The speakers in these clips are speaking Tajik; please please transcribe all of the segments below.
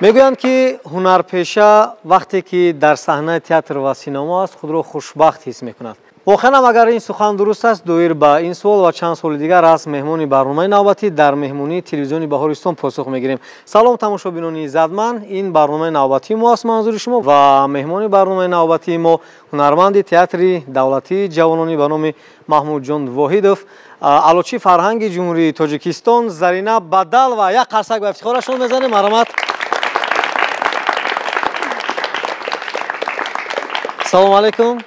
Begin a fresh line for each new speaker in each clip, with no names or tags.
Мегӯянд, ки ҳунарпеша вақте ки дар саҳнаи театр ва синамо аст, худро хушбахт ҳис мекунад. Воқеан ҳам агар ин сухан дуруст аст, доир ба ин суол ва чанд суоли дигар аз меҳмони барномаи навбатӣ дар меҳмонии телевизиони Баҳористон посух мегирем. Салом, тамошобинони иззатманд, ин барномаи навбатии мо аст манзури шумо ва меҳмони барномаи навбатии мо ҳунарманди театри давлатии ҷавононӣ ба номи Маҳмудҷон Воҳидов, аълочии фарҳанги Ҷумҳурии Тоҷикистон Зарина Бадалова. Як қарсак ба ифтихорашон мезанем. Марҳамат. Салом алейкум.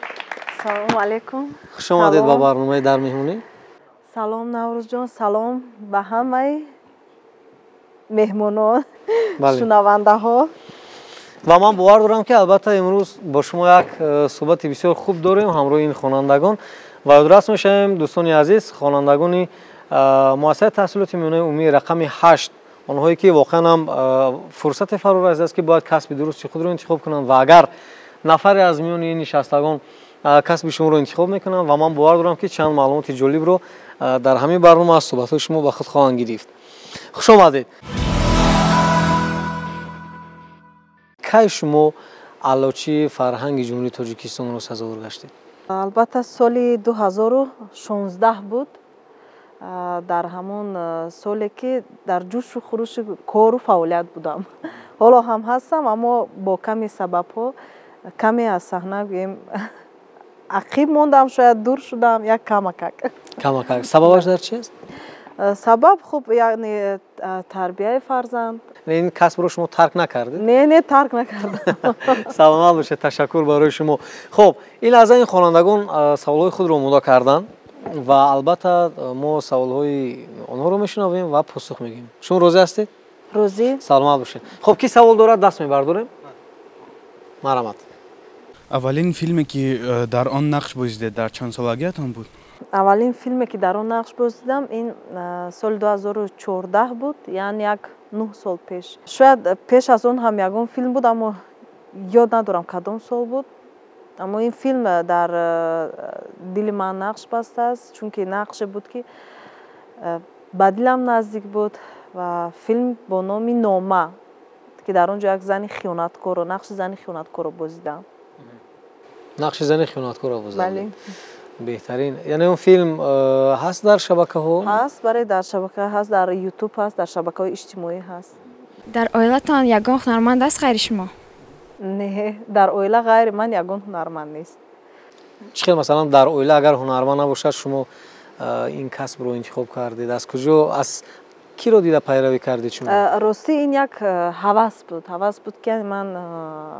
Салом алейкум.
Хуш омадед ба барномаи дар меҳмонӣ.
Салом, Наврӯзҷон, салом ба ҳамаи меҳмонон, шунавандаҳо.
Ва ман бовар дорам, ки албатта имрӯз бо шумо як суҳбати бисёр хуб дорем ҳамроҳи ин хонандагон ва ёдрас мешавем, дӯстони азиз, хонандагони муассисаи таҳсилоти миёнаи умумии рақами 8, онҳое ки воқеан ҳам фурсате фаро расидааст, ки бояд касби дурусти худро интихоб кунанд ва агар нафаре аз миёни ин нишастагон касби шуморо интихоб мекунанд ва ман бовар дорам, ки чанд маълумоти ҷолибро дар ҳамин барнома аз суҳбатҳои шумо ба худ хоҳанд гирифт. Хуш омадед. Кай шумо аълочии фарҳанги Ҷумҳурии Тоҷикистонро сазовор гаштед?
Албатта, соли 2016 буд. Дар ҳамон соле ки дар ҷӯшу хурӯши кору фаъолият будам. Ҳоло ҳам ҳастам, аммо бо ками сабабҳо каме аз саҳна гӯем ақиб мондам, шояд дур шудам, як камакак.
Камакак. Сабабаш дар чист?
Сабаб, хуб, яъне тарбияи фарзанд.
Ин касбро шумо тарк накардед?
Не, не, тарк накардам.
Саломат бошед, ташаккур барои шумо. Хуб, ин лаҳза ин хонандагон саволҳои худро омода карданд ва албатта мо саволҳои онҳоро мешунавем ва посух мегӯем. Шумо розӣ ҳастед?
Розӣ.
Саломат бошед. Хуб, ки савол дорад, даст мебардорем. Марҳамат.
Аввалин филме ки дар он нақш бозидед, дар чанд солагиятон буд?
Аввалин филме ки дар он нақш бозидам, ин соли 2014 буд, яъне як 9 сол пеш. Шояд пеш аз он ҳам ягон филм буд, аммо ёд надорам, кадом сол буд. Аммо ин филм дар дили ман нақш бастааст, чунки нақше буд, ки ба дилам наздик буд, ва филм бо номи Нома, ки дар он ҷо як зани хиёнаткорро, нақши зани хиёнаткорро бозидам.
Нақши зани хиёнаткорро бозидам.
Бале.
Беҳтарин. Яъне он филм ҳаст дар шабакаҳо?
Ҳаст, бале, дар шабака ҳаст, дар Ютуб ҳаст, дар шабакаҳои иҷтимоӣ ҳаст.
Дар оилатон ягон ҳунарманд аст ғайри шумо?
Не, дар оила ғайри ман ягон ҳунарманд нест.
Чӣ хел, масалан, дар оила агар ҳунарманд набошад, шумо ин касбро интихоб кардед? Аз куҷо, аз киро дида пайравӣ кардед шумо?
Ростӣ, ин як ҳавас буд, ҳавас буд, ки ман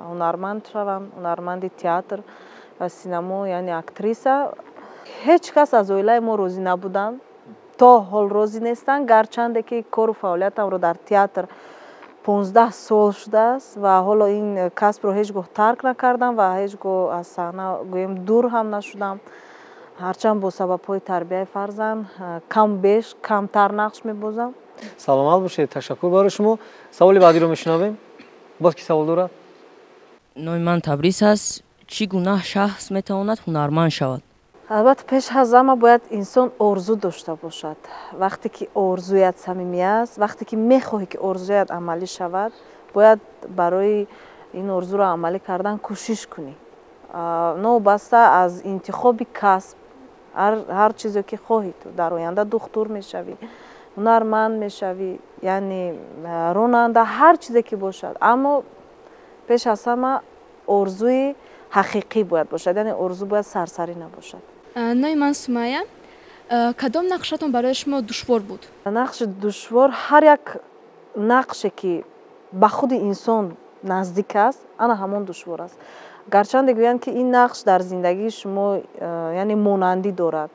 ҳунарманд шавам, ҳунарманди театр ва синамо, яъне актриса. Ҳеҷ кас аз оилаи мо розӣ набуданд, то ҳол розӣ нестанд, гарчанде ки кору фаъолиятамро дар театр 15 сол шудааст ва ҳоло ин касбро ҳеҷ гоҳ тарк накардам ва ҳеҷ гоҳ аз саҳна гӯем дур ҳам нашудам. Ҳарчанд бо сабабҳои тарбияи фарзанд кам беш камтар нақш мебозам.
Саломат бошед, ташаккур барои шумо. Саволи баъдиро мешунавем. Боз ки савол дорад?
Номи ман Табриз аст. Чӣ гуна шахс метавонад ҳунарманд шавад?
Албатта, пеш аз ҳама бояд инсон орзу дошта бошад. Вақте ки орзуят самимӣ аст, вақте ки мехоҳӣ, ки орзуят амалӣ шавад, бояд барои ин орзуро амалӣ кардан кӯшиш кунӣ, новобаста аз интихоби касб. Ҳар чизе ки хоҳӣ, ту дар оянда духтур мешавӣ, ҳунарманд мешавӣ, яъне ронанда, ҳар чизе ки бошад, аммо пеш аз ҳама орзуи ҳақиқӣ бояд бошад, яъне орзу бояд сарсарӣ набошад.
Номи ман Сумая. Кадом нақшатон барои шумо душвор буд?
Нақши душвор, ҳар як нақше ки ба худи инсон наздик аст, ана ҳамон душвор аст. Гарчанде гӯянд, ки ин нақш дар зиндагии шумо яъне монандӣ дорад,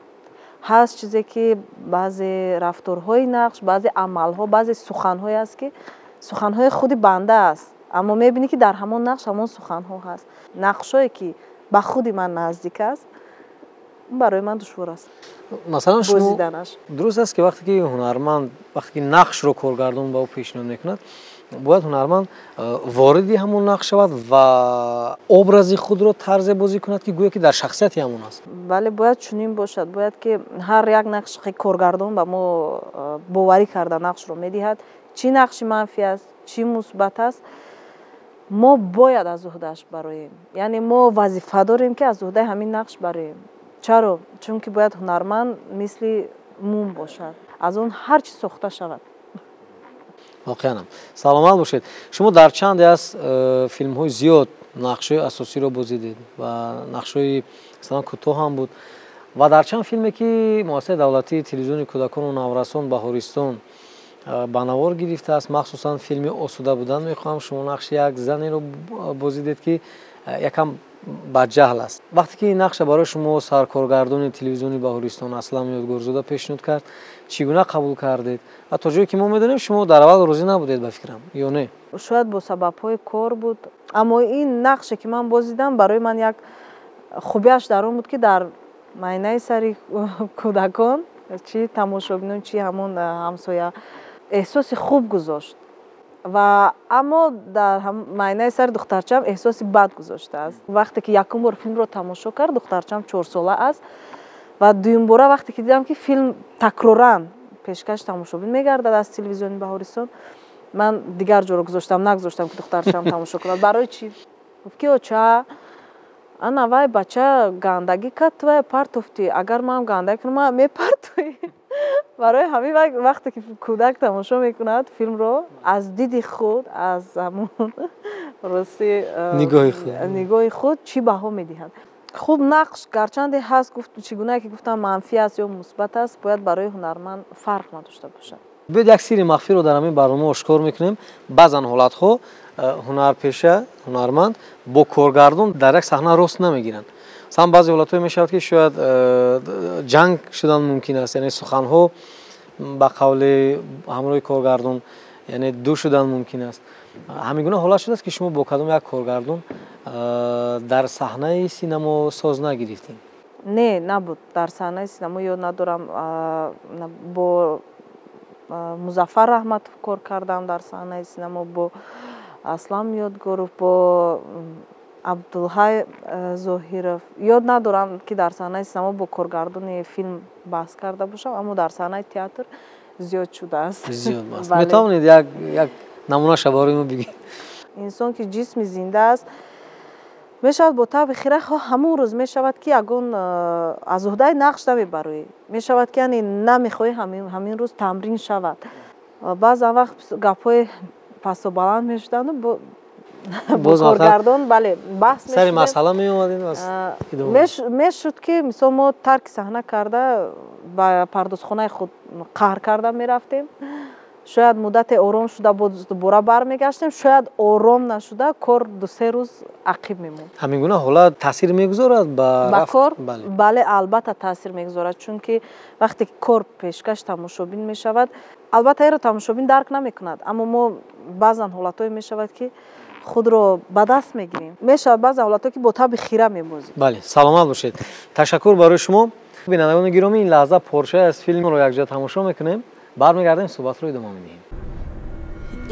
ҳаст чизе ки баъзе рафторҳои нақш, баъзе амалҳо, баъзе суханҳое аст, ки суханҳои худи банда аст, аммо мебинӣ, ки дар ҳамон нақш ҳамон суханҳо ҳаст. Нақшҳое ки ба худи ман наздик аст, барои ман душвор аст
Масалан, шумо
бозиданаш.
Дуруст аст, ки вақте ки ҳунарманд, вақте ки нақшро коргардон ба ӯ пешниҳод мекунад, бояд ҳунарманд вориди ҳамон нақш шавад ва образи худро тарзе бозӣ кунад, ки гӯё ки дар шахсияти ҳамон аст.
Бале, бояд чунин бошад. Бояд ки ҳар як нақш, коргардон ба мо боварӣ карда нақшро медиҳад, чӣ нақши манфӣ аст, чӣ мусбат аст. Мо бояд аз уҳдааш бароем, яъне мо вазифа дорем, ки аз уҳдаи ҳамин нақш бароем. Чаро? Чунки бояд ҳунарманд мисли мум бошад, аз он ҳар чӣ сохта шавад.
Воқеанам саломат бошед. Шумо дар чанде аз филмҳои зиёд нақшҳои асосиро бозидед ва нақшҳои масалан кӯтоҳ ҳам буд ва дар чанд филме, ки муассисаи давлатии телевизиони кӯдакону наврасон Баҳористон ба навор гирифтааст, махсусан филми «Осуда будан мехоҳам», шумо нақши як занеро бозидед, ки якам бадҷаҳл аст. Вақте ки ин нақша барои шумо саркоргардони телевизиони Баҳористон Аслам Ёдгорзода пешниҳод кард, чӣ гуна қабул кардед? Ва то ҷое ки мо медонем, шумо дар аввал розӣ набудед, ба фикрам, ё не?
Шояд бо сабабҳои кор буд, аммо ин нақше, ки ман бозидам, барои ман як хубиаш дар он буд, ки дар майнаи сари кӯдакон, чӣ тамошобинон, чӣ ҳамон ҳамсоя, эҳсоси хуб гузошт ва аммо дар майнаи сари духтарчаам эҳсоси бад гузоштааст. Вақте ки якум бор филмро тамошо кард, духтарчаам 4сола аст, ва дуюмбора вақте ки дидам, ки филм такроран пешкаши тамошобин мегардад аз телевизиони Баҳористон, ман дигар ҷоро гузоштам, нагузоштам, ки духтарчаам тамошо кунад. Барои чӣ? Гуфт, ки оча, ана вай бача гандагӣ кард, ту вай партофтӣ, агар ман гандагӣ кунам, ман мепартоӣ. Барои ҳамин вақте ки кӯдак тамошо мекунад филмро, аз диди худ, аз ҳамон рости нигоҳи худ чӣ баҳо медиҳад. Хуб, нақш гарчанде ҳаст, гуфт, чӣ гунае ки гуфтам, манфӣ аст ё мусбат аст, бояд барои ҳунарманд фарқ надошта бошад.
Биёед, як сирри махфиро дар ҳамин барнома ошкор мекунем. Баъзан ҳолатҳо ҳунарпеша, ҳунарманд бо коргардон дар як саҳна рост намегиранд. Масалан, баъзе ҳолатҳое мешавад, ки шояд ҷанг шудан мумкин аст, яъне суханҳо ба қавли ҳамроҳи коргардон, яъне ду шудан мумкин аст. Ҳамин гуна ҳолат шудааст, ки шумо бо кадом як коргардон дар саҳнаи синамо соз нагирифтем?
Не, набуд. Дар саҳнаи синамо ёд надорам. Бо Музаффар Раҳматов кор кардам дар саҳнаи синамо, бо Аслам Ёдгоров, бо Абдулҳай Зоҳиров. Ёд надорам, ки дар саҳнаи синамо бо коргардони филм баҳс карда бошам, аммо дар саҳнаи театр зиёд шудааст.
Зиёд. Метавонед як намунаша барои мо бигӯед?
Инсон ки ҷисми зинда аст, мешавад бо табъи хира, ҳамон рӯз мешавад, ки ягон аз уҳдаи нақш намебароӣ, мешавад, ки яъне намехоҳӣ ҳамин рӯз тамрин шавад. Баъзан вақт гапҳои пасту баланд мешуданду бо коргардон, бале, баҳс
сари масъала меомадем.
Мешуд, ки мисол мо тарки саҳна карда, ба пардозхонаи худ қаҳр карда мерафтем. Шояд муддате ором шуда, боз дубора бармегаштем, шояд ором нашуда, кор 2-се рӯз ақиб мемонд.
Ҳамин гуна ҳолат таъсир мегузорад
ба кор? Бале, албатта таъсир мегузорад, чунки вақте ки кор пешкаш тамошобин мешавад, албатта инро тамошобин дарк намекунад, аммо мо баъзан ҳолатҳое мешавад, ки худро ба даст мегирем. Мешавад баъзан ҳолатҳое, ки бо табъи хира мебозем.
Бале, саломат бошед, ташаккур барои шумо. Бинандагони гиромӣ, ин лаҳза порчае аз филмро якҷоя тамошо мекунем, бармегардем, суҳбатро идома медиҳем.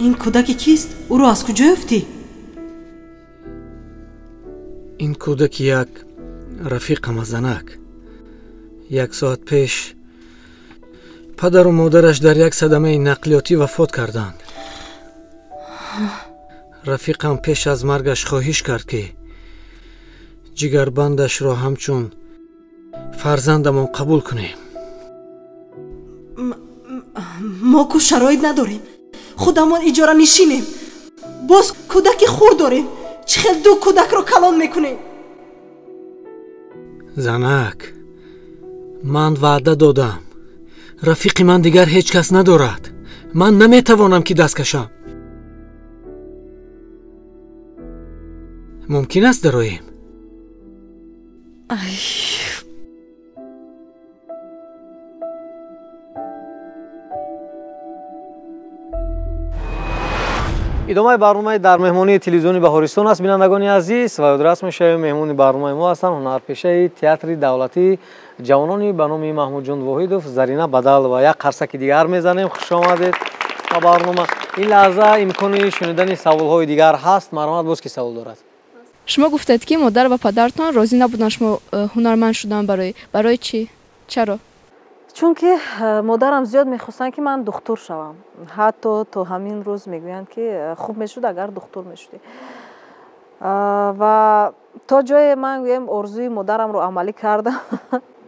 Ин кӯдаки кист? Ӯро аз куҷо ёфтӣ?
Ин кӯдаки як рафиқам, занак. Як соат пеш падару модараш дар як садамаи нақлиётӣ вафот карданд. Рафиқам пеш аз маргаш хоҳиш кард, ки ҷигарбандашро ҳамчун фарзандамон қабул кунем.
Мо ку шароит надорем, худамон иҷоранишинем, боз кӯдаки хурд дорем. Чӣ хел ду кӯдакро калон мекунем?
Занак, ман ваъда додам. Рафиқи ман дигар ҳеҷ кас надорад. Ман наметавонам, ки даст кашам. Мумкин аст дароем?
Идомаи барномаи «Дар меҳмонии телевизиони Баҳористон» аст, бинандагони азиз, ва ёдрас мешавем, меҳмони барномаи мо ҳастанд ҳунарпешаи театри давлатии ҷавонони ба номи Маҳмудҷон Воҳидов Зарина Бадалова. Як қарсаки дигар мезанем. Хуш омадед ба барнома. Ин лаҳза имкони шунидани саволҳои дигар ҳаст. Марҳамат, боз ки савол дорад?
Шумо гуфтед, ки модар ва падартон розӣ набуданд шумо ҳунарманд шудан. Барои чӣ? Чаро?
Чунки модарам зиёд мехостанд, ки ман духтур шавам. Ҳатто то ҳамин рӯз мегӯянд, ки хуб мешуд, агар духтур мешудӣ. Ва то ҷое ман гӯем орзуи модарамро амалӣ кардам.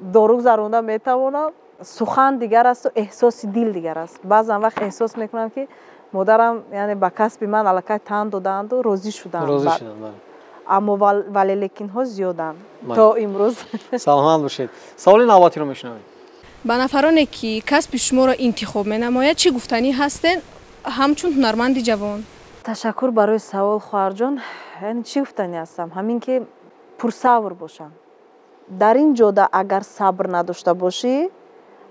Дору гузаронда метавонам. Сухан дигар асту эҳсоси дил дигар аст. Баъзан вақт эҳсос мекунам, ки модарам яъне ба касби ман аллакай тан додаанду розӣ шуданд. Аммо вале лекинҳо зиёданд то имрӯз.
Саломат бошед. Саволи навбатиро мешунавем.
Ба нафароне ки касби шуморо интихоб менамояд, чӣ гуфтанӣ ҳастед ҳамчун ҳунарманди ҷавон?
Ташаккур барои савол, хоҳарҷон. Яъне чӣ гуфтанӣ ҳастам? Ҳамин ки пурсабр бошам. Дар ин ҷода агар сабр надошта бошӣ,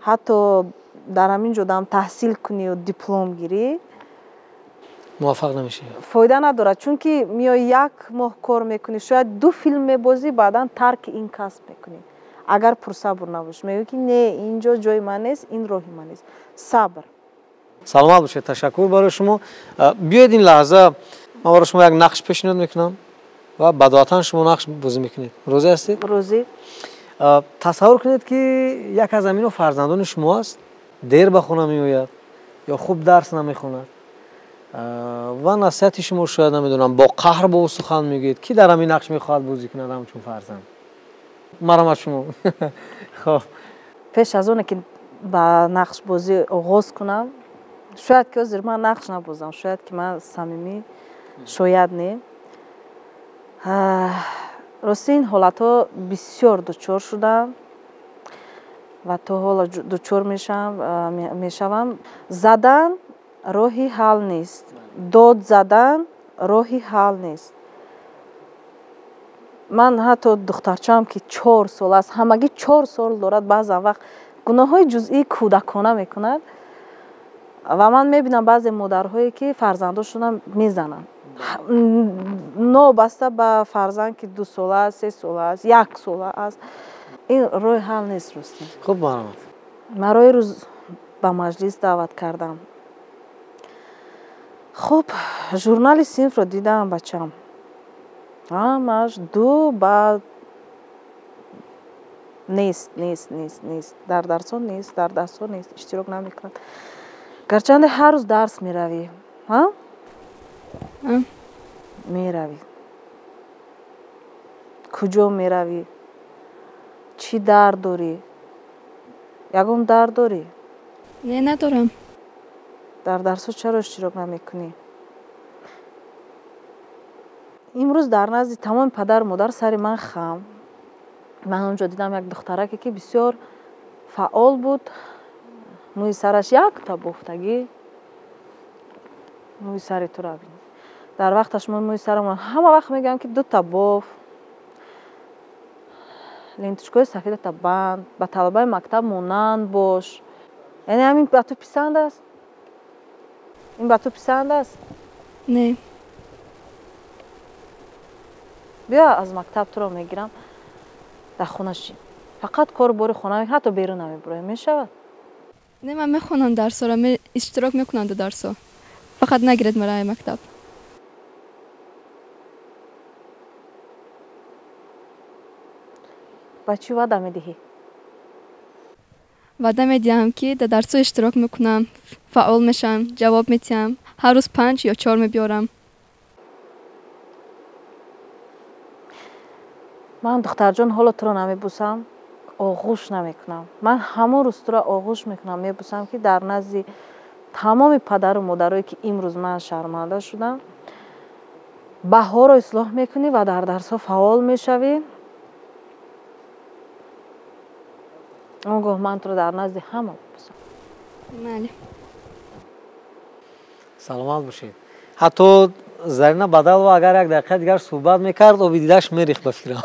ҳатто дар ҳамин ҷодаам таҳсил кунию диплом гирӣ,
муваффақ намешавӣ.
Фоида надорад, чунки меои як моҳ кор мекунӣ, шояд ду филм мебозӣ, баъдан тарки ин касб мекунӣ. Агар пурсабр набошӣ, мегӯӣ ки не, ин ҷо ҷои ман нест, ин роҳи ман нест. Сабр.
Саломат бошед, ташаккур барои шумо. Биёед ин лаҳза ман барои шумо як нақш пешниҳод мекунам ва бадоатан шумо нақш бозӣ мекунед. Розӣ ҳастед?
Розӣ.
Тасаввур кунед, ки як аз амино фарзандони шумо аст, дер ба хона меояд ё хуб дарс намехонад ва насиҳати шумо шояд намедонам бо қаҳр бо ӯ сухан мегӯед. Ки дар ҳамин нақш мехоҳад бозӣ кунад ҳамчун фарзанд? Марҳамат шумо. Хоб,
пеш аз оне ки ба нақшбозӣ оғоз кунам, шояд ки ҳозир ман нақш набозам, шояд ки ман самимӣ, шояд не. Рости ин ҳолатҳо бисёр дучор шудам ва то ҳоло дучор мешавам. Задан роҳи ҳал нест, дод задан роҳи ҳал нест. Ман ҳатто духтарчаам, ки 4 сол аст, ҳамагӣ 4 сол дорад, баъзан вақт гуноҳҳои ҷузъии кӯдакона мекунад ва ман мебинам баъзе модарҳое, ки фарзандошонам мезананд, нобаста ба фарзанд ки 2 сола аст, 3 сола аст, 1 сола аст. Ин роҳи ҳал нест рости.
Хуб, марҳамат.
Марои рӯз ба маҷлис даъват кардам. Хуб, журнали синфро дидам, бачам. Ҳамаш 2 ба нест, нест, нест, нест. Дар дарсҳо нест, дар дарсҳо нест, иштирок намекунад. Гарчанде ҳар рӯз дарс меравӣ, ҳа? Меравӣ. Куҷо меравӣ? Чӣ дард дорӣ? Ягон дард дорӣ?
Не, надорам.
Дар дарсҳо чаро иштирок намекунӣ? Имрӯз дар назди тамоми падару модар сари ман хам. Ман онҷо дидам як духтараке, ки бисёр фаъол буд, мӯи сараш якта бофтагӣ. Мӯи сари туро бин. Дар вақташ мо мӯи сарамон ҳама вақт мегӯям, ки дута боф, ленточкаҳои сафедата банд, ба талабаи мактаб монанд бош. Яъне ҳамин ба ту писанд аст? Ин ба ту писанд аст?
Не.
Биё аз мактаб туро мегирам, дар хона шин. Фақат кору бори хона, ҳатто берун намебуроем, мешавад?
Не, ман мехонам дарсҳоро, иштирок мекунам дар дарсҳо. Фақат нагиред маро ай мактаб.
Ба чӣ ваъда медиҳӣ?
Ваъда медиҳам, ки дар дарсҳо иштирок мекунам, фаъол мешавам, ҷавоб медиҳам, ҳар рӯз 5 ё 4 мебиёрам.
Ман, духтарҷон, ҳоло туро намебусам, оғӯш намекунам. Ман ҳамон рӯз туро оғӯш мекунам, мебусам, ки дар назди тамоми падару модарое, ки имрӯз ман шарманда шудам, баҳоро ислоҳ мекунӣ ва дар дарсҳо фаъол мешавӣ. Он гоҳ ман туро дар назди ҳама мебусам.
Бале.
Саломат бошед. Ҳатто Зарина Бадалова агар як дақиқа дигар суҳбат мекард, оби дидаш мерихт ба фикрам.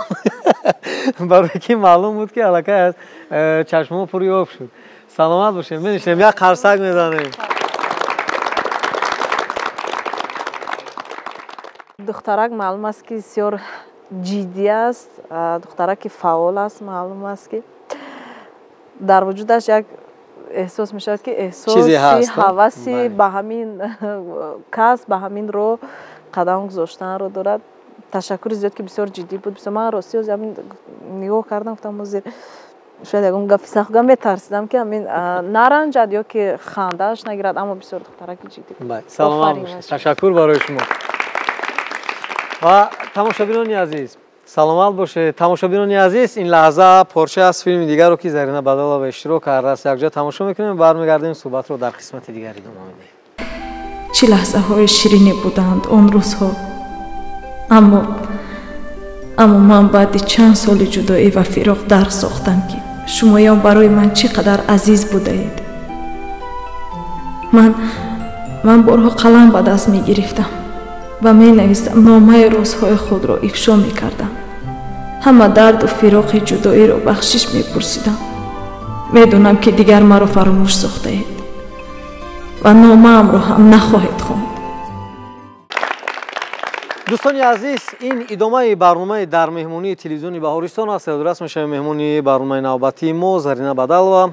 Барои ки маълум буд, ки аллакай аз чашмҳо пури об шуд. Саломат бошед. Менишинем, як қарсак мезанем.
Духтарак маълум аст, ки бисёр ҷиддӣ аст, духтараки фаъол аст, маълум аст, ки дар вуҷудаш як эҳсос мешавад, ки эҳсоси ҳаваси ба ҳамин кас, ба ҳамин роҳ қадам гузоштанро дорад. Ташаккури зиёд, ки бисёр ҷиддӣ буд. Бисёр ман рости ҳозир ҳамин нигоҳ кардам, гуфтам ҳозир шояд ягон гапи сахт гӯям, метарсидам, ки ҳамин наранҷад ё ки хандааш нагирад, аммо бисёр духтараки ҷиддӣ буд.
Саломат бошед. Ташаккур барои шумо. Ва Тамошобинони азиз, саломат бошед. Тамошобинони азиз, ин лаҳза порча аз филми дигарро, ки Зарина Бадалова иштирок кардааст, якҷо тамошо мекунем. Бармегардем, суҳбатро дар қисмати дигар идома медиҳем.
Чӣ лаҳзаҳои ширине буданд он рӯзҳо, аммо ман баъди чанд соли ҷудоӣ ва фироқ дарк сохтам, ки шумоён барои ман чӣ қадар азиз будаед. Ман борҳо қалам ба даст мегирифтам ва менавистам, номаи рӯзҳои худро ифшо мекардам, ҳама дарду фироқи ҷудоиро бахшиш мепурсидам. Медонам, ки дигар маро фаромӯш сохтаед ва номаамро ҳам нахоҳед хонд.
Дӯстони азиз, ин идомаи барномаи «Дар меҳмонии» телевизиони Баҳористон аст. Ёдрас мешавем, меҳмони барномаи навбатии мо Зарина Бадалова,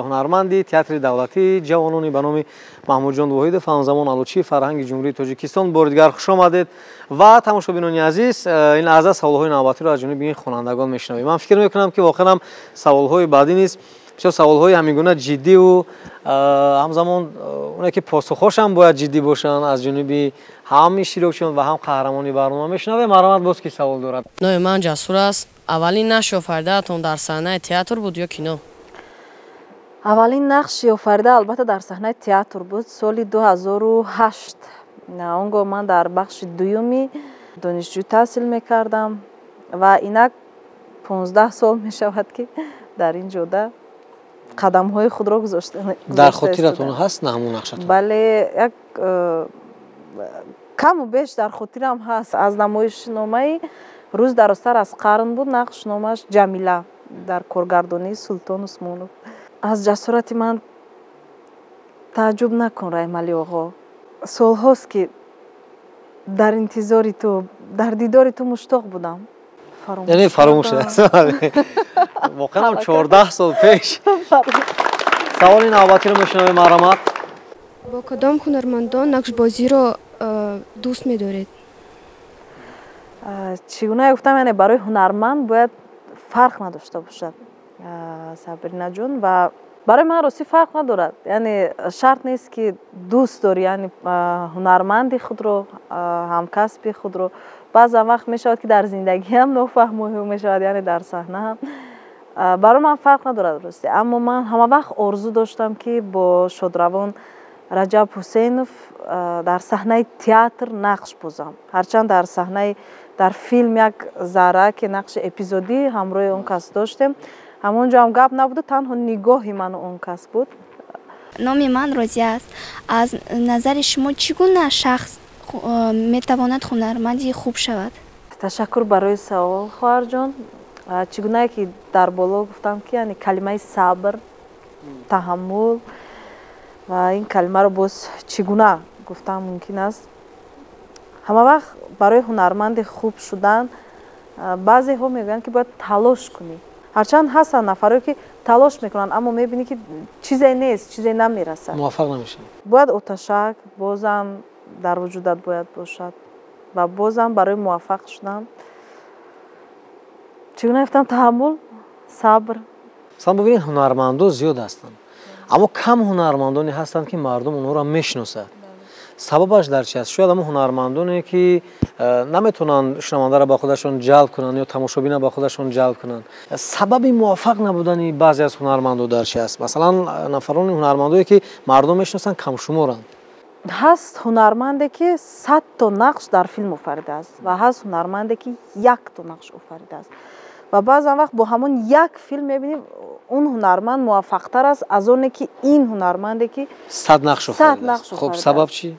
ҳунарманди театри давлатии ҷавонони ба номи Маҳмудҷон Воҳидов, ҳамзамон аълочии фарҳанги Ҷумҳурии Тоҷикистон. Бори дигар хуш омадед. Ва тамошобинони азиз, ин лаҳза саволҳои навбатиро аз ҷониби ин хонандагон мешунавем. Ман фикр мекунам, ки воқеан ҳам саволҳои баъдӣ низ бисёр саволҳои ҳамин гуна ҷиддиву ҳамзамон оне ки посухҳошам бояд ҷиддӣ бошанд, аз ҷониби ҳам иштирокчиён ва ҳам қаҳрамони барнома мешунавем. Марҳамат, боз ки савол дорад?
Номи ман Ҷасур аст. Аввалин нақши офаридаатон дар саҳнаи театр буд ё кино?
Аввалин нақши офарида албатта дар саҳнаи театр буд, соли 2008. Он гоҳ ман дар бахши дуюми донишҷӯ таҳсил мекардам ва инак 15 сол мешавад, ки дар ин ҷода қадамҳои худро гузошта.
Дар хотиратон ҳаст на ҳамон нақшатон?
Бале, як каму беш дар хотирам ҳаст. Аз намоишномаи «Рӯз дарозтар аз қарн» буд, нақшномааш Ҷамила, дар коргардонии Султон Усмонов. Аз ҷасорати ман тааҷҷуб накун, Раҳималӣ оғо. Солҳост, ки дар интизори ту, дар дидори ту муштоқ будам.
Яъне фаромӯш шудааст воқеан ҳам 14 сол пеш. Саволи навбатиро мешунавем, марҳамат.
Бо кадом ҳунармандон нақшбозиро дӯст медоред?
Чӣ гуна гуфтам, яъне барои ҳунарманд бояд фарқ надошта бошад, Сабринаҷон, ва барои ман ростӣ фарқ надорад. Яъне шарт нест, ки дӯст дорӣ, яъне ҳунарманди худро, ҳамкасби худро. Баъзан вақт мешавад, ки дар зиндагиам нофаҳмоӣ мешавад, яъне дар саҳна ҳам. Барои ман фарқ надорад ростӣ, аммо ман ҳама вақт орзу доштам, ки бо шодравон Раҷаб Ҳусейнов дар саҳнаи театр нақш бозам. Ҳарчанд дар саҳнаи дар филм як зарра ки нақши эпизодӣ ҳамроҳи он кас доштем, ҳамон ҷо ҳам гап набуду, танҳо нигоҳи ману он кас буд.
Номи ман Розия аст. Аз назари шумо, чӣ гуна шахс метавонад ҳунарманди хуб шавад?
Ташаккур барои савол, хоҳарҷон. Чӣ гунае ки дар боло гуфтам, ки яъне калимаи сабр, таҳаммул, ва ин калимаро боз чӣ гуна гуфтан мумкин аст? Ҳама вақт барои ҳунарманди хуб шудан баъзеҳо мегӯянд, ки бояд талош кунӣ. Ҳарчанд ҳастанд нафарое, ки талош мекунанд, аммо мебинӣ, ки чизе нест, чизе намерасад.
Муваффақ намешавад.
Бояд оташак бозам дар вуҷудат бояд бошад ва бозам барои муваффақ шудан, чӣ гуна гуфтам, таҳаммул, сабр.
Масалан, бибинед, ҳунармандо зиёд ҳастанд, аммо кам ҳунармандоне ҳастанд, ки мардум онҳоро мешиносад. Сабабаш дар чи аст? Шояд ҳамон ҳунармандоне, ки наметавонанд шунавандаро ба худашон ҷалб кунанд ё тамошобина ба худашон ҷалб кунанд. Сабаби муваффақ набудани баъзе аз ҳунармандо дар чи аст? Масалан, нафарони ҳунармандое, ки мардум мешиносанд, камшуморанд.
Ҳаст ҳунарманде, ки 100 то нақш дар филм офаридааст, ва ҳаст ҳунарманде, ки якто нақш офаридааст, ва баъзан вақт бо ҳамон як филм мебинем, он ҳунарманд муваффақтар аст аз оне ки ин ҳунарманде, ки
100 нақш
100 нақш.
Хуб, сабаб чӣ?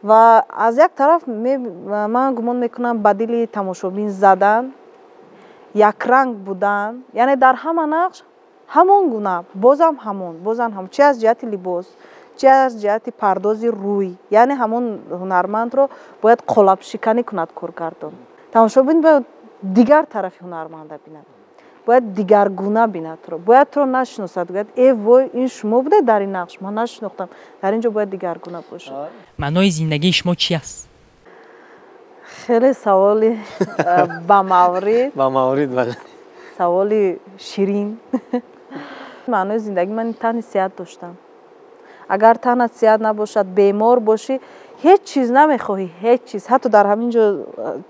Ва аз як тараф ман гумон мекунам, ба дили тамошобин задан, якранг будан, яъне дар ҳама нақш ҳамон гуна, бозам ҳамон, бозам ҳамон, чи аз ҷиҳати либос, чи аз ҷиҳати пардози рӯй, яъне ҳамон ҳунармандро бояд қолабшиканӣ кунад коргардон. Тамошобин бояд дигар тарафи ҳунарманда бинад, бояд дигаргуна бинад туро, бояд туро нашиносад, гӯяд: «Э вой, ин шумо будед дар ин нақш? Ман нашинохтам». Дар ин ҷо бояд дигаргуна бошад.
Маънои зиндагии шумо чи аст?
Хеле саволи бамаврид.
Бамаврид, бале.
Саволи ширин. Маънои зиндагӣ ман тани сиҳат доштам. Агар танат сиҳат набошад, бемор бошӣ, Ҳеҷ чиз намехоҳӣ, ҳеҷ чиз. Ҳатто дар ҳамин ҷо,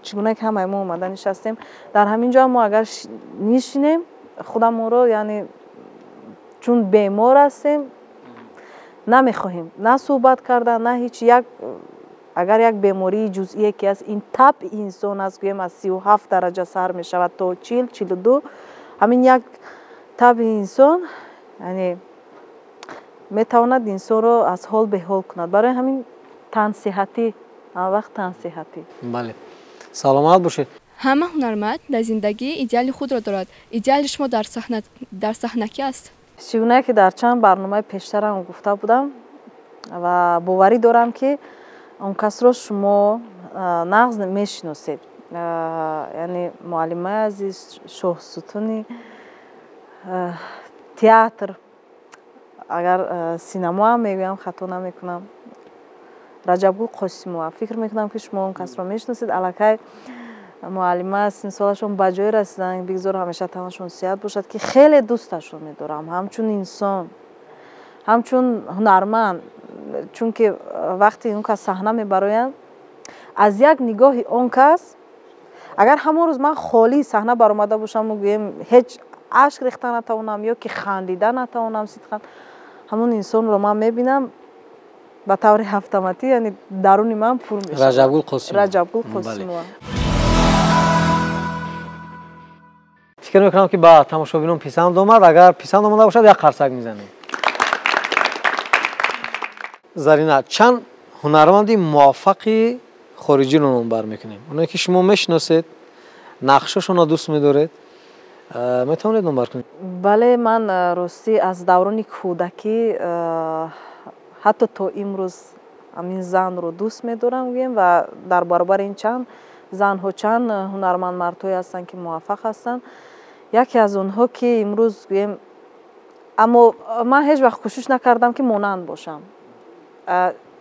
чӣ гуна ки ҳамаи мо омада нишастем, дар ҳамин ҷо мо агар нишинем, худамонро, яъне чун бемор ҳастем, намехоҳем на суҳбат кардан, на ҳеҷ. Як агар як бемории ҷузъие ки аст, ин табъи инсон аст, гӯем, аз 37 дараҷа сар мешавад то 40, 42, ҳамин як табъи инсон, яъне метавонад инсонро аз ҳол беҳол кунад. Барои ҳамин тансиҳатӣ, ҳамавақт тансиҳатӣ.
Бале, саломат бошед.
Ҳама ҳунарманд дар зиндагӣ идеали худро дорад. Идеали шумо дар саҳна ки аст?
Чӣ гуна ки дар чанд барномаи пештарам гуфта будам ва боварӣ дорам, ки он касро шумо нағз мешиносед, яъне муаллимаи азиз, шоҳсутуни театр, агар синамоам мегӯям, хато намекунам, Раҷабгул Қосимова. Фикр мекунам, ки шумо он касро мешиносед. Аллакай муаллима синсолашон ба ҷое расиданд, бигзор ҳамеша танашон сиҳат бошад, ки хеле дӯсташон медорам ҳамчун инсон, ҳамчун ҳунарманд. Чунки вақте он кас саҳна мебароянд, аз як нигоҳи он кас, агар ҳамон рӯз ман холӣ саҳна баромада бошаму, гӯем, ҳеҷ ашк рехта натавонам ё ки хандида натавонам сидқан, ҳамон инсонро ман мебинам, ба таври автоматӣ, яъне даруни ман пур мешавад.
Раҷабгул Қосимова.
Раҷабгул Қосимова.
Фикр мекунам, ки ба тамошобинон писанд омад. Агар писанд омада бошад, як қарсак мезанем. Зарина, чанд ҳунарманди муваффақи хориҷиро номбар мекунем, оное ки шумо мешиносед, нақшошонро дӯст медоред, метавонед номбар кунед?
Бале, ман ростӣ аз даврони кӯдакӣ ҳатто то имрӯз ҳамин занро дӯст медорам, гӯем, ва дар баробари ин чанд занҳо, чанд ҳунарманд мардҳое ҳастанд, ки муваффақ ҳастанд. Яке аз онҳо, ки имрӯз, гӯем, аммо ман ҳеҷ вақт кӯшиш накардам, ки монанд бошам.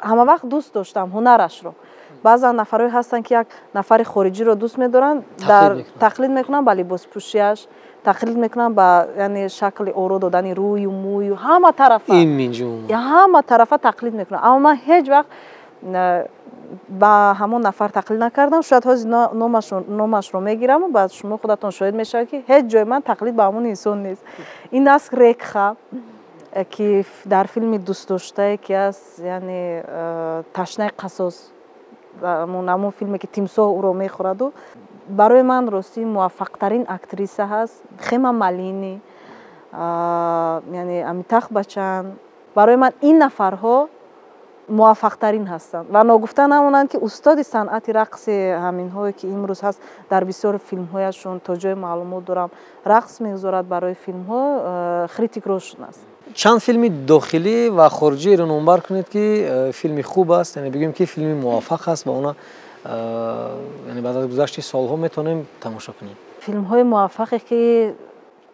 Ҳама вақт дӯст доштам ҳунарашро. Баъзан нафарҳое ҳастанд, ки як нафари хориҷиро дӯст медоранд, тақлид мекунанд ба либоспӯшиаш, тақлид мекунанд ба, яъне, шакли оро додани рӯю мӯю, ҳама тарафа, ҳама тарафа тақлид мекунанд. Аммо ман ҳеҷ вақт ба ҳамон нафар тақлид накардам. Шояд ҳозир номашро мегираму баъд шумо худатон шоҳид мешавед, ки ҳеҷ ҷои ман тақлид ба ҳамон инсон нест. Ин аст Рекха, ки дар филми дӯстдоштае ки аст, яъне ташнаи қасос, ҳамон филме ки тимсоҳ ӯро мехӯраду. Барои ман ростӣ муваффақтарин актриса ҳаст Хема Малини, яъне Амитах Бачан. Барои ман ин нафарҳо муваффақтарин ҳастанд. Ва ногуфта намонанд, ки устоди санъати рақси ҳаминҳое, ки имрӯз ҳаст, дар бисёр филмҳояшон, то ҷои маълумот дорам, рақс мегузорад барои филмҳо, Хритик Рошн аст.
Чанд филми дохилӣ ва хориҷиро номбар кунед, ки филми хуб аст, яъне бигӯем, ки филми муваффақ аст ва она, яъне баъд аз гузашти солҳо метавонем тамошо кунем.
Филмҳои муваффақе, ки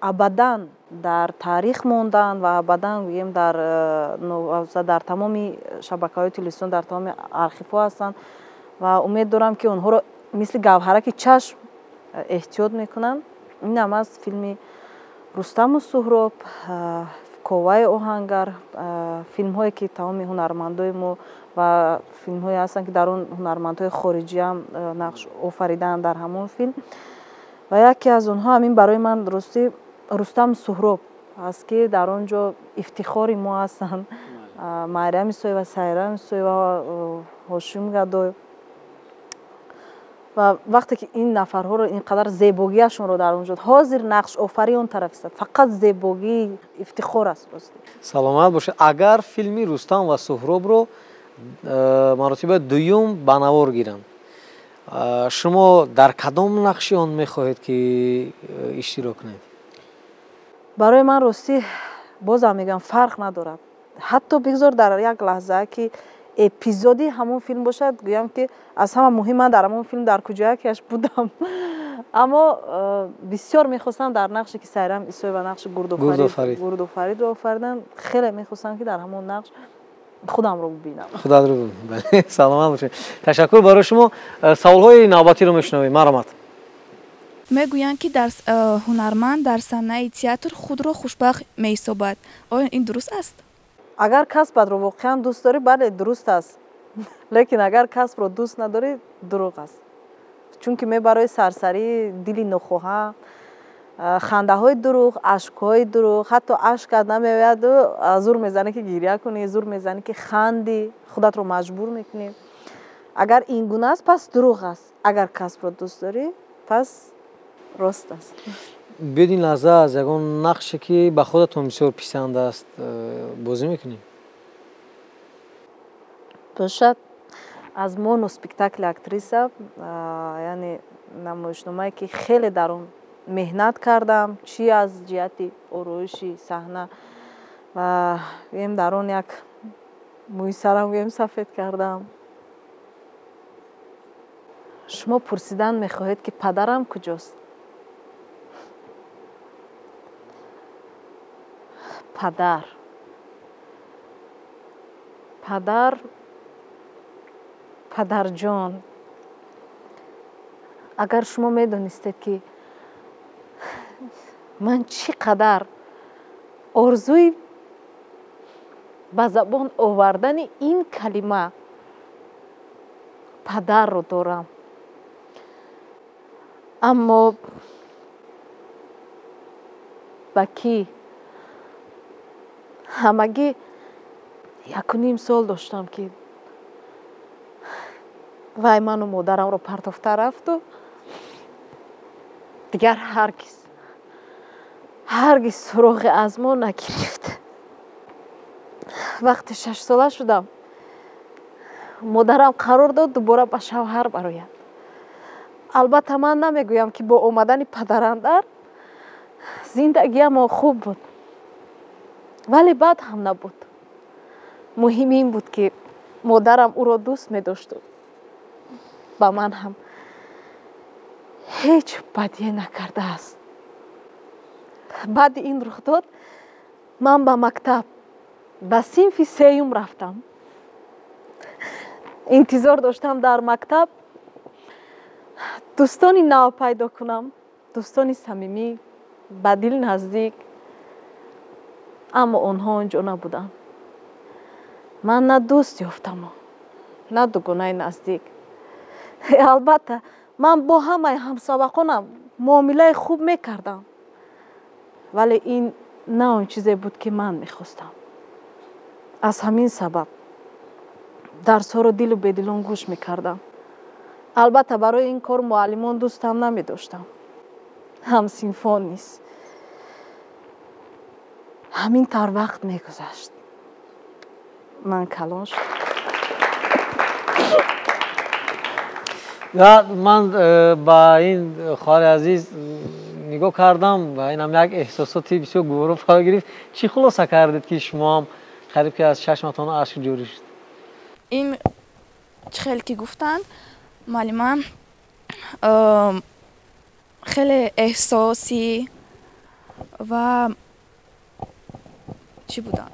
абадан дар таърих монданд ва абадан, гӯем, дар тамоми шабакаҳои телевизион, дар тамоми архивҳо ҳастанд ва умед дорам, ки онҳоро мисли гавҳараки чашм эҳтиёт мекунанд, инам аст филми Рустаму Суҳроб, Коваи оҳангар, филмҳое, ки тамоми ҳунармандои мо ва филмҳое ҳастанд, ки дар он ҳунармандҳои хориҷиам нақш офариданд дар ҳамон филм. Ва яке аз онҳо ҳамин барои ман ростӣ Рустам Суҳроб аст, ки дар он ҷо ифтихори мо ҳастанд Майрам Исоева, Сайрам Исоева, Ҳошим Гадоев. Ва вақте ки ин нафарҳоро, ин қадар зебогиашонро дар он ҷо ҳозир нақшофарӣ он тараф истад, фақат зебогии ифтихор аст ростӣ.
Саломат бошед. Агар филми Рустам ва Суҳробро маротиба дуюм ба навор гиранд, шумо дар кадом нақши он мехоҳед, ки иштирок кунед?
Барои ман ростӣ, бозам мегӯям, фарқ надорад. Ҳатто бигзор дар як лаҳза, ки эпизоди ҳамон филм бошад, гӯям, ки аз ҳама муҳим ман дар ҳамон филм дар куҷоякиаш будам. Аммо бисёр мехостам дар нақше, ки Сайрам Исоева нақши Гурдофаридро офариданд, хеле мехостам, ки дар ҳамон нақш худамро бибинам.
Худатро бибинӣ, бале. Саломат бошед, ташаккур барои шумо. Саволҳои навбатиро мешунавем, марҳамат.
Мегӯянд, ки ҳунарманд дар саҳнаи театр худро хушбахт меҳисобад. Оё ин дуруст аст?
Агар касбатро воқеан дӯст дорӣ, бале, дуруст аст. Лекин агар касбро дӯст надорӣ, дурӯғ аст, чунки мебарои сарсарии дили нохоҳа, хандаҳои дурӯғ, ашкҳои дурӯғ. Ҳатто ашкат намеояду зур мезанӣ, ки гиря кунӣ, зур мезанӣ, ки хандӣ, худатро маҷбур мекунӣ. Агар ин гуна аст, пас дурӯғ аст. Агар касбро дӯст дорӣ, пас рост аст.
Биёд, ин лаҳза аз ягон нақше, ки ба худатон бисёр писанд аст, бозӣ мекунем.
Бошад, аз моноспектакли «Актриса», яъне намоишномае, ки хеле дар он меҳнат кардам, чӣ аз ҷиҳати ороиши саҳна ва гӯем, дар он як мӯи сарам, гӯем, сафед кардам. Шумо пурсидан мехоҳед, ки падарам куҷост? Падар, падарҷон, агар шумо медонистед, ки ман чӣ қадар орзуи ба забон овардани ин калима падарро дорам, аммо ба кӣ? Ҳамагӣ 1.5 сол доштам, ки вай ману модарамро партофта рафту дигар ҳаргиз, ҳаргиз суроғе аз мо нагирифт. Вақте 6-сола шудам, модарам қарор дод дубора ба шавҳар барояд. Албатта, ман намегӯям, ки бо омадани падарандар зиндагиамон хуб буд, вале бад ҳам набуд. Муҳим ин буд, ки модарам ӯро дӯст медошту ба ман ҳам ҳеҷ бадие накардааст. Баъди ин рухдод ман ба мактаб, ба синфи сеюм рафтам. Интизор доштам дар мактаб дӯстони нав пайдо кунам, дӯстони самимӣ, ба дил наздик, аммо онҳо он ҷо набуданд. Ман на дӯст ёфтаму на дугонаи наздик. Албатта, ман бо ҳамаи ҳамсабақонам муомилаи хуб мекардам, вале ин на он чизе буд, ки ман мехостам. Аз ҳамин сабаб дарсҳоро дилу бедилон гӯш мекардам. Албатта, барои ин кор муаллимон дӯстам намедоштам, ҳамсинфон низ. Ҳамин тавр вақт мегузашт, ман калон шудам.
Ман ба ин хоҳари азиз нигоҳ кардам ва инам як эҳсосоти бисёр гуворо фаро гирифт. Чӣ хулоса кардед, ки шумоам қариб ки аз чашматон ашк ҷорӣ шуд?
Ин чӣ хел ки гуфтанд муаллима, хеле эҳсосӣ ва чӣ буданд?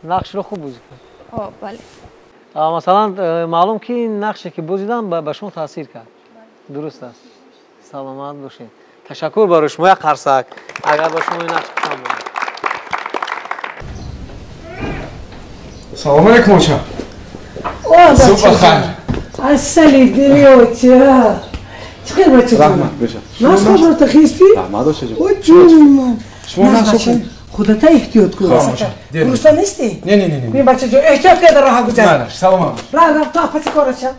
Нақшро хуб бозӣ кард.
Бале.
Масалан, маълум, ки ин нақше, ки бозидан, ба шумо таъсир кард, дуруст аст? Саломат бошед, ташаккур барои шумо. Як қарсак, агар ба шумо ин нақш писанд бошад.
Салом алейкум, оча. Субҳ бахайр.
Асали дили оча. Чӣ хел, бача?
Раҳмат, беша.
Нағз хоброта хистӣ?
Раҳмат, очаҷон.
О, ҷони ман.
Шумо нағз хобед?
Худата эҳтиёт кун. Гурусна нестӣ?
Не, не, не, не.
Бин, бачаҷон, эҳтиёт карда роҳа гузар.
Майла, саломат бош.
Рав, рав, то апаси корача.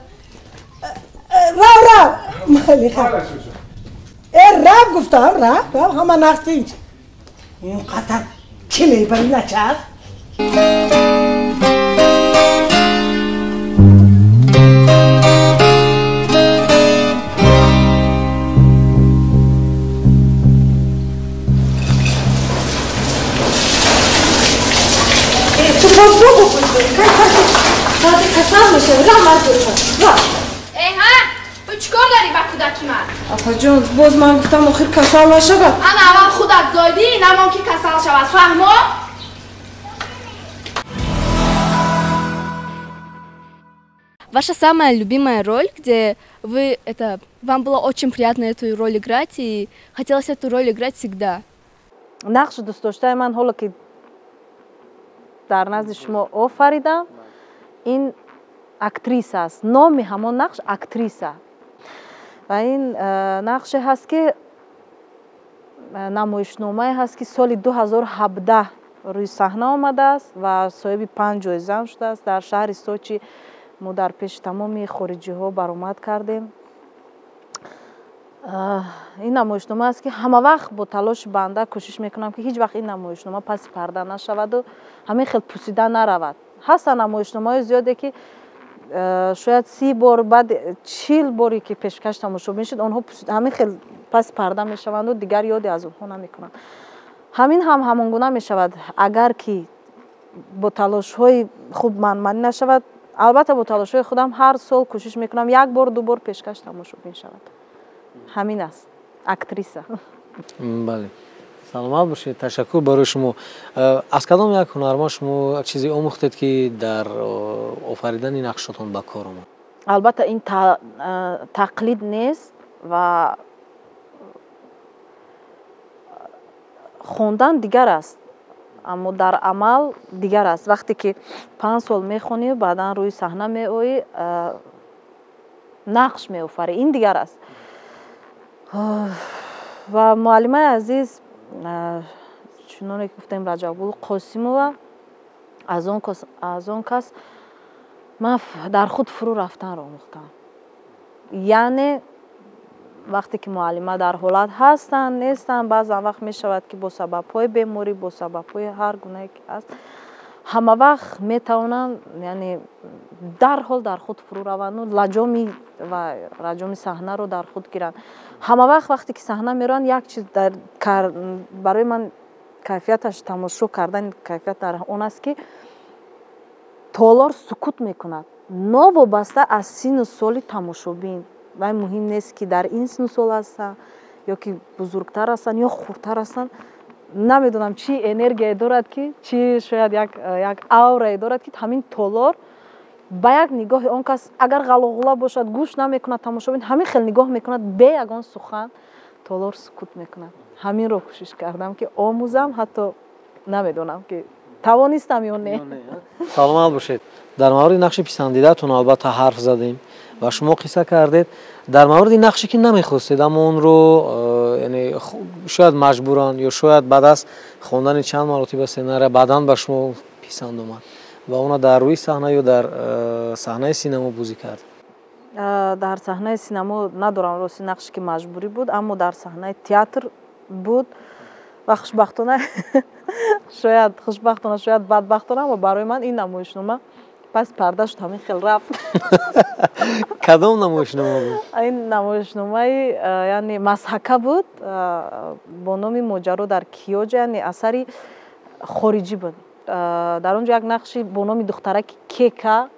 Рав, рав. Майли, хаб. Э, рав гуфтам, рав, рав, ҳама нағз, тинч. Ин қадар чилей бари начаз. Ту боз бобо касал мешавӣ, ра, мард.
Эҳа, ту чӣ кор дорӣ ба кӯдаки ман?
Апаҷон, боз ман гуфтам, охир касал нашавад.
Ана аввал худат зойдӣ, намон ки касал шавад, фаҳмо?
Ваша самая любимая роль, где вы это вам было очень приятно эту роль играть и хотелось эту роль играть всегда?
Нақши дӯстдоштаи ман, ҳоло ки дар назди шумо офаридам, Ин актриса аст, номи ҳамон нақш актриса. Ва ин нақше ҳаст, ки намоишномае ҳаст, ки соли 2017 рӯи саҳна омадааст ва соҳиби 5 ҷоизаам шудааст. Дар шаҳри Сочи мо дар пеши тамоми хориҷиҳо баромад кардем. Ин намоишнома аст, ки ҳама вақт бо талоши банда кӯшиш мекунам, ки ҳеҷ вақт ин намоишнома паси парда нашаваду ҳамин хел пусида наравад. Ҳастанд намоишномаҳои зиёде, ки шояд 30 бор, баъд 40 боре ки пешкаш тамошо мешуд, онҳо ҳамин хел паси парда мешаванду дигар ёде аз онҳо намекунанд. Ҳамин ҳам ҳамон гуна мешавад, агар ки бо талошҳои хуб манманӣ нашавад. Албатта, бо талошҳои худам ҳар сол кӯшиш мекунам, як бор, ду бор пешкаш тамошо мешавад. Ҳамин аст актриса.
Бале, саломат бошед, ташаккур барои шумо. Аз кадом як ҳунарманд шумо як чизе омӯхтед, ки дар офаридани нақшотон ба кор омад?
Албатта, ин тақлид нест ва хондан дигар аст, аммо дар амал дигар аст. Вақте ки 5 сол мехонӣ, баъдан рӯи саҳна меоӣ, нақш меофарӣ, ин дигар аст. Ва муаллимаи азиз, чуноне ки гуфтем, Раҷабгул Қосимова, аз он кас ман дар худ фурӯ рафтанро омӯхтам. Яъне вақте ки муаллима дар ҳолат ҳастанд, нестанд, баъзан вақт мешавад, ки бо сабабҳои беморӣ, бо сабабҳои ҳар гунае ки ҳаст, ҳама вақт метавонанд, яъне дарҳол дар худ фурӯ раванду лаҷоми ва раҷоми саҳнаро дар худ гиранд. Ҳама вақт вақте ки саҳна мераванд, як чиз барои ман кайфияташ тамошо кардани кайфият дар он аст, ки толор сукут мекунад, новобаста аз синну соли тамошобин. Вай муҳим нест, ки дар ин синну сол ҳастанд ё ки бузургтар ҳастанд ё хурдтар ҳастанд. Намедонам, чӣ энергияе дорад, ки чӣ шояд як аурае дорад, ки ҳамин толор ба як нигоҳи он кас, агар ғалоғула бошад, гӯш намекунад тамошобин, ҳамин хел нигоҳ мекунад, бе ягон сухан толор сукут мекунад. Ҳаминро кӯшиш кардам, ки омӯзам, ҳатто намедонам, ки тавонистам ё не.
Саломат бошед. Дар мавриди нақши писандидаатон албатта ҳарф задем ва шумо қисса кардед. Дар мавриди нақше ки намехостед, аммо онро яъне шояд маҷбуран ё шояд баъд аз хондани чанд маротиба сценария баъдан ба шумо писанд омад ва онро дар рӯи саҳна ё дар саҳнаи синамо бозӣ кард.
Дар саҳнаи синамо надорам рости нақше ки маҷбурӣ буд, аммо дар саҳнаи театр буд ва хушбахтона, шояд хушбахтона, шояд бадбахтона, аммо барои ман ин намоишнома пас парда шуд, ҳамин хел рафт.
Кадом намоишнома буд?
Ин намоишномаи яъне масҳака буд бо номи Моҷаро дар Киёҷа, яъне асари хориҷӣ буд. Дар он ҷо як нақши бо номи духтараки Кека,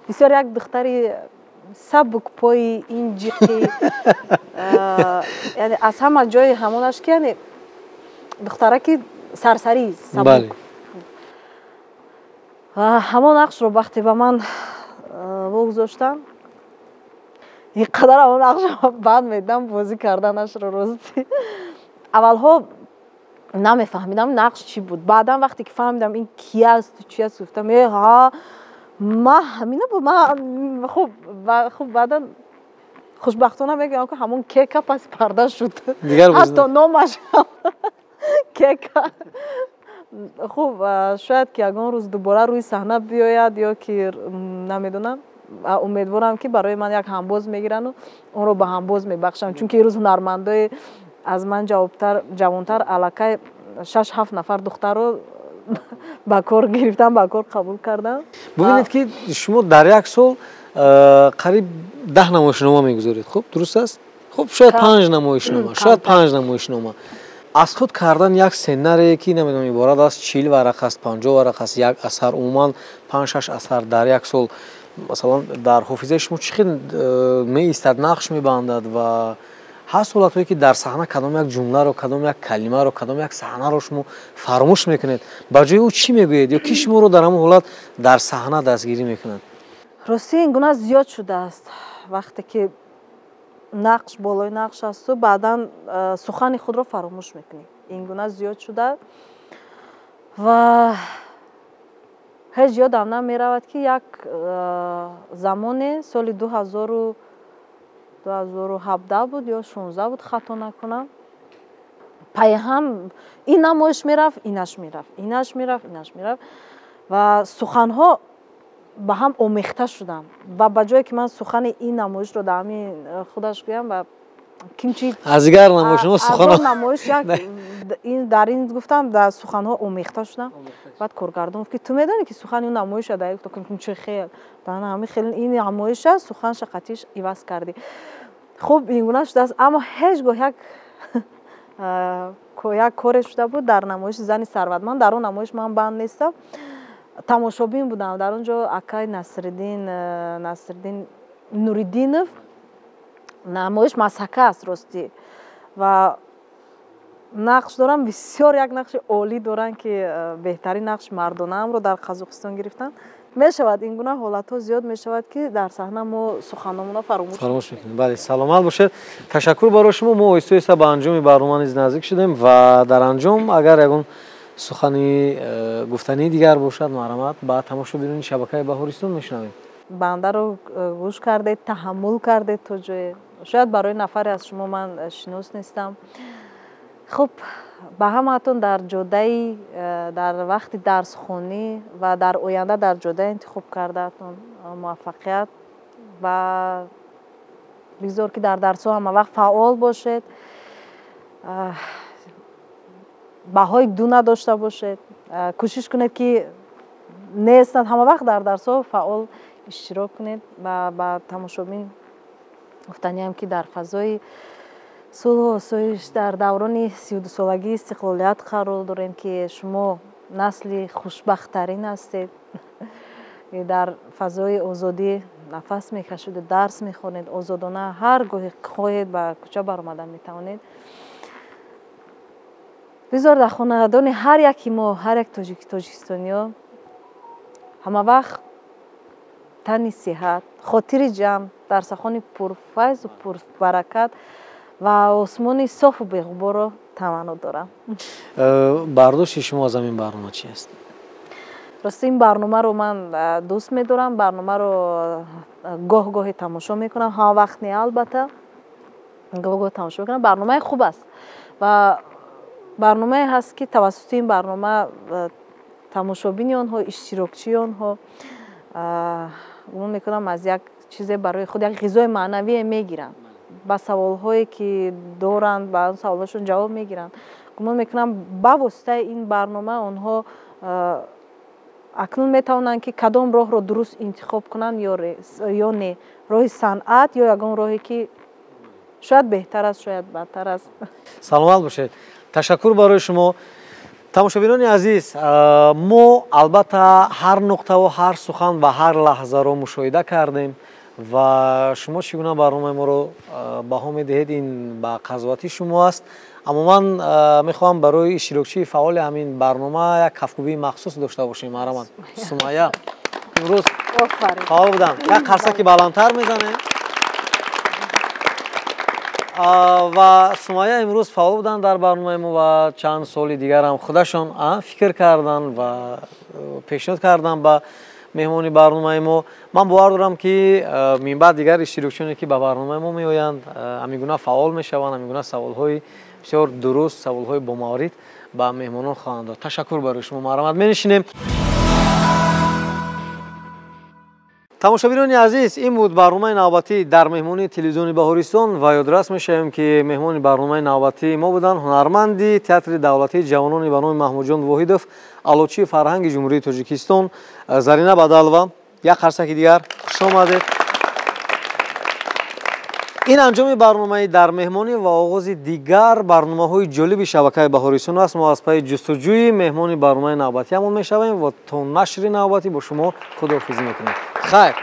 бисёр як духтари сабукпои инҷиқи, яъне аз ҳама ҷои ҳамонаш ки яъне духтараки сарсарӣ, сабук. Ҳамон нақшро вақте ба ман вогузоштанд, ин қадар ҳамон нақшро бад медидам бозӣ карданашро. Рости, аввалҳо намефаҳмидам нақш чӣ буд. Баъдан вақте ки фаҳмидам ин ки асту чи аст, гуфтам: э ҳа, ма ҳамина буд ма. Хуб, баъдан хушбахтона мегӯям, ки ҳамон Кека паси парда шуд, ҳатто номаш Кека. Хуб, шояд ки ягон рӯз дубора рӯи саҳна биёяд ё ки намедонам. Умедворам, ки барои ман як ҳамбоз мегирану онро ба ҳамбоз мебахшам, чунки имрӯз ҳунармандои аз ман ҷавонтар аллакай 6-7 нафар духтарро ба кор гирифтам, ба кор қабул кардам.
Бубинед, ки шумо дар як сол қариб 10 намоишнома мегузоред. Хуб, дуруст аст? Хуб, шояд панҷ намоишнома, шояд панҷ намоишнома. Аз худ кардан як сценарие, ки намедонам, иборат аз 40 варақ аст, 50 варақ аст, як асар, умуман панҷ-шаш асар дар як сол, масалан, дар ҳофизаи шумо чӣ хел меистад, нақш мебандад? Ва ҳаст ҳолатҳое, ки дар саҳна кадом як ҷумларо, кадом як калимаро, кадом як саҳнаро шумо фаромӯш мекунед? Ба ҷои ӯ чӣ мегӯед ё ки шуморо дар ҳамон ҳолат дар саҳна дастгирӣ мекунад?
Рости, ин гуна зиёд шудааст. Вақте ки нақш болои нақш асту баъдан сухани худро фаромӯш мекунӣ, ин гуна зиёд шуда. Ва Ҳеҷ ёдам намеравад, ки як замоне соли 2017 буд ё 16 буд, хато накунам, пайҳам ин намоиш мерафт, инаш мерафт, инаш мерафт, инаш мерафт ва суханҳо ба ҳам омехта шуданд ва ба ҷое ки ман сухани ин намоишро дар ҳамин худаш гӯям ва кимчи
аз дигар намоишҳо сухан
намоиш як ин дар ин гуфтам, дар суханҳо омехта шудам. Баъд коргардон гуфт, ки ту медонӣ, ки сухани ӯ намоиша дар гуфтам, чи хел ҳамин хел ин намоиша суханша қатиш иваз кардӣ. Хуб, ин гуна шудааст, аммо ҳеҷ гоҳ як коре шуда буд дар намоиши зани сарватманд. Дар он намоиш ман банд нестам, тамошобин будам. Дар он ҷо акай Насриддин Нуриддинов, намоиш масака аст ростӣ, ва нақш дорам, бисёр як нақши олӣ доранд, ки беҳтарин нақши мардонаамро дар Қазоқистон гирифтанд. Мешавад, ин гуна ҳолатҳо зиёд мешавад, ки дар саҳна мо суханомонро фаромӯш
мекунем. Бале, саломат бошед, ташаккур барои шумо. Мо оҳиста оҳиста ба анҷоми барнома низ наздик шудем ва дар анҷом агар ягон сухани гуфтании дигар бошад, марҳамат, ба тамошобинони шабакаи Баҳористон мешунавем.
Бандаро гӯш кардед, таҳаммул кардед то ҷое. Шояд барои нафаре аз шумо ман шинос нестам. Хуб, ба ҳамаатон дар ҷодаи, дар вақти дарсхонӣ ва дар оянда дар ҷодаи интихоб кардаатон муваффақият ва бигзор, ки дар дарсҳо ҳама вақт фаъол бошед, баҳои ду надошта бошед, кӯшиш кунед, ки нестанд, ҳама вақт дар дарсҳо фаъол иштирок кунед. Ва ба тамошобин гуфтаниам, ки дар фазои сулҳу осоиш дар даврони 32-солагии истиқлолият қарор дорем, ки шумо насли хушбахттарин ҳастед, дар фазои озодӣ нафас мекашиду дарс мехонед, озодона ҳар гоҳе хоҳед ба кӯча баромада метавонед. Бизор дар хонадони ҳар яки мо, ҳар як тоҷикистониё ҳама вақт тани сиҳат, хотири ҷамъ, дарсахони пурфайзу пурбаракат ва осмони софу беғуборро таманно дорам.
Бардошти шумо аз ҳамин барнома чи аст?
Рости, ин барномаро ман дӯст медорам, барномаро гоҳ гоҳе тамошо мекунам, ҳама вақт не, албатта, гоҳ гоҳ тамошо мекунам. Барномаи хуб аст ва барномае ҳаст, ки тавассути ин барнома тамошобини онҳо, иштирокчии онҳо, гумон мекунам, аз як чизе барои худ, як ғизои маънавие мегиранд, ба саволҳое ки доранд, ба он саволҳошон ҷавоб мегиранд. Гумон мекунам, ба воситаи ин барнома онҳо акнун метавонанд, ки кадом роҳро дуруст интихоб кунанд ё не, роҳи санъат ё ягон роҳе, ки шояд беҳтар аст, шояд бадтар аст.
Саломат бошед, ташаккур барои шумо. Тамошобинони азиз, мо албатта ҳар нуқтаву ҳар сухан ва ҳар лаҳзаро мушоҳида кардем ва шумо чӣ гуна барномаи моро баҳо медиҳед, ин ба қазовати шумо аст. Аммо ман мехоҳам барои иштирокчии фаъоли ҳамин барнома як кафкӯбии махсус дошта бошем. Марҳамат, Сумайя имрӯз фаъол буданд, як қарсаки баландтар мезанем. Ва Сумайя имрӯз фаъол буданд дар барномаи мо ва чанд соли дигарам худашон фикр карданд ва пешниҳод карданд ба меҳмони барномаи мо. Ман бовар дорам, ки минбаъд дигар иштирокчиёне, ки ба барномаи мо меоянд, ҳамин гуна фаъол мешаванд, ҳамин гуна саволҳои бисёр дуруст, саволҳои бомаврид ба меҳмонон хоҳанд дод. Ташаккур барои шумо, марҳамат, менишинем. Тамошобинони азиз, ин буд барномаи навбатӣ дар меҳмонии телевизиони Баҳористон ва ёдрас мешавем, ки меҳмони барномаи навбатии мо буданд ҳунарманди театри давлатии ҷавонони ба номи Маҳмудҷон Воҳидов, аълочии фарҳанги Ҷумҳурии Тоҷикистон Зарина Бадалова. Як қарсаки дигар, хуш омадед. Ин анҷоми барномаи дар меҳмонӣ ва оғози дигар барномаҳои ҷолиби шабакаи Баҳористон аст. Мо аз пайи ҷустуҷӯи меҳмони барномаи навбатиамон мешавем ва то нашри навбатӣ бо шумо худоҳофизӣ мекунем. Хайр.